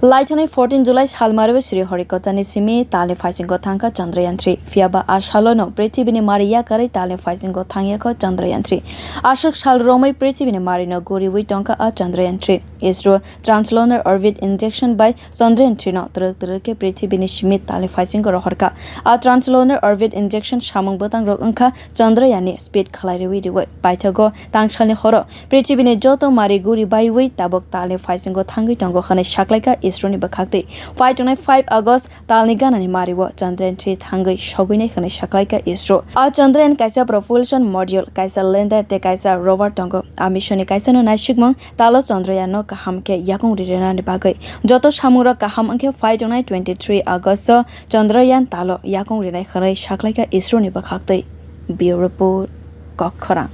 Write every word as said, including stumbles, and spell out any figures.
Lai thanai fourteen July sal mario Sri Harikotani simi talni phaisingo thangkha Chandrayaan three. Phiyaba a salono prithibi ni mari yakarwi talni phaisingo thangyakho Chandrayaan three. Aswk sal romwi prithibi ni mari no guriwi tongkha a Chandrayaan three. ISRO Translunar Orbit Injection bai Chandrayaan three no twrwk twrwk khe prithibi ni simi talni phaisingo rohorkha. A Translunar Orbit Injection samung bwtang rok wngkha Chandrayaan ni speed khlai rwi rwi. Paithago tangsalni horo prithibi ni joto mari guri baiwi tabuk talni phaisingo thangwi tongo hwnwi saklaikha ISRO ni bwkhaktwi. Phai tongnai five August talni ganani mario Chandrayaan three thangwi sogwinai hwnwi saklaikha ISRO. A Chandrayaan kaisa propulsion module, kaisa lander tei kaisa rover tongo. A mission ni kaisa no naisikmung talo Chandrayaan no kaham khe yakung ri rwnani bagwi. Joto samungrok kaham wngkhe phai tongnai twenty three August o Chandrayaan talo yakung rinai hwnwi saklaikha ISRO ni bwkhaktwi. Bureau Report, Kokkhorang.